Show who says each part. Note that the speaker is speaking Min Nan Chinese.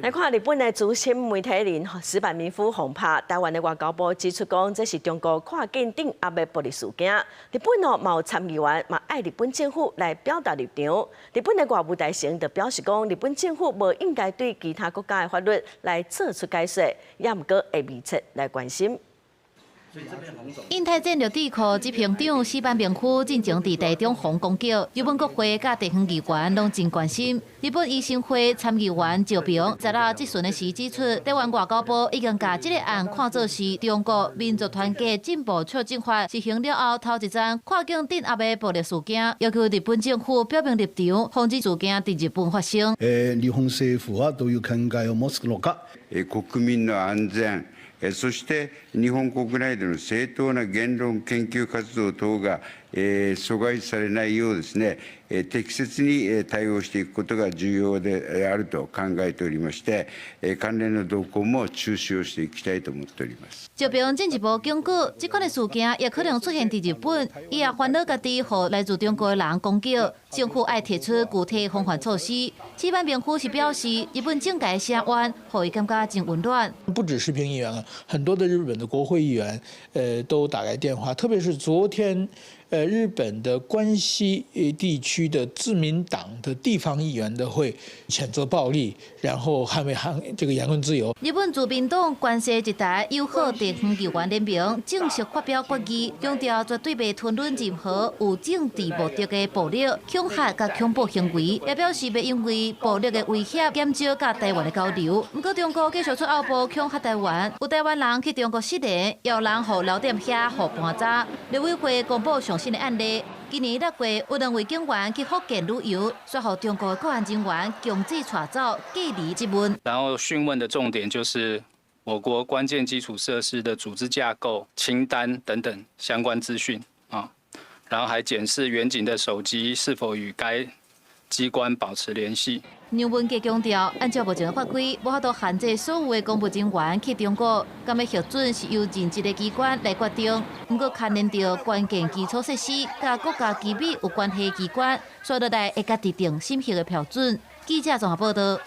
Speaker 1: 來看日本的資深媒體人矢板明夫予拍，台灣的外交部指出講，這是中國跨境鎮壓的暴力事件。日本哦嘛有參議員嘛愛日本政府來表達立場。日本的外務大臣就表示講，日本政府無應該對其他國家的法律來做出解說，也毋過會密切來關心。
Speaker 2: 印太戰略智庫執行長矢板明夫進前佇台中予攻擊，日本國會佮地方議員攏真關心。日本維新會參議員石平十六質詢的時指出，台灣外交部已經共這個案看做是中國民族團結進步促進法實行了後頭一樁跨境鎮壓的暴力事件，要求日本政府表明立場，防止事件佇日本發生。
Speaker 3: 日本政府はどういう考えを持つのか。
Speaker 4: 国民の安全、そして日本国内での正当な言論研究活動等が阻害されないようですね、適切に対応していくことが重要であると考えておりまして、関連の動向も注視をしていきたいと思っております。
Speaker 2: 石平進一步警告，這款的事件也可能出現佇日本，伊也煩惱家己予來自中國的人攻擊，政府愛提出具體防範措施。矢板明夫是表示，日本政界聲援，予伊感覺真溫暖。
Speaker 5: 不只是評議員啊，很多的日本的國會議員，都打來電話，特別是昨天，日本的關西地區的自民黨的地方議員的會譴責暴力，然後捍衛捍這個言論自由。
Speaker 2: 日本自民黨關西一帶友好地方議員聯盟正式發表決議，強調絕對袂吞忍任何有政治目的的暴力、恐嚇佮恐怖行為，也表示袂因為暴力的威脅減少佮台灣的交流。毋過中國繼續出奧步恐嚇台灣，有台灣人去中國失聯，也有人予留店遐予盤查。陸委會公布上新的案例，今年六月有兩位警員去福建旅遊，煞予中國的國安人員強制帶走隔離質問。
Speaker 6: 然後訊問的重點就是我國關鍵基礎設施的組織架構、清單等等相關資訊啊，然後還檢視員警的手機是否與該機關保持聯繫。
Speaker 2: 梁文傑強調，按照目前的法規，無法度限制所有的公務人員去中國，敢欲核准是由任職的機關來決定。毋過，牽連著關鍵基礎設施佮國家機密有關係的機關，紲落來會共制定審核的標準。記者綜合報道。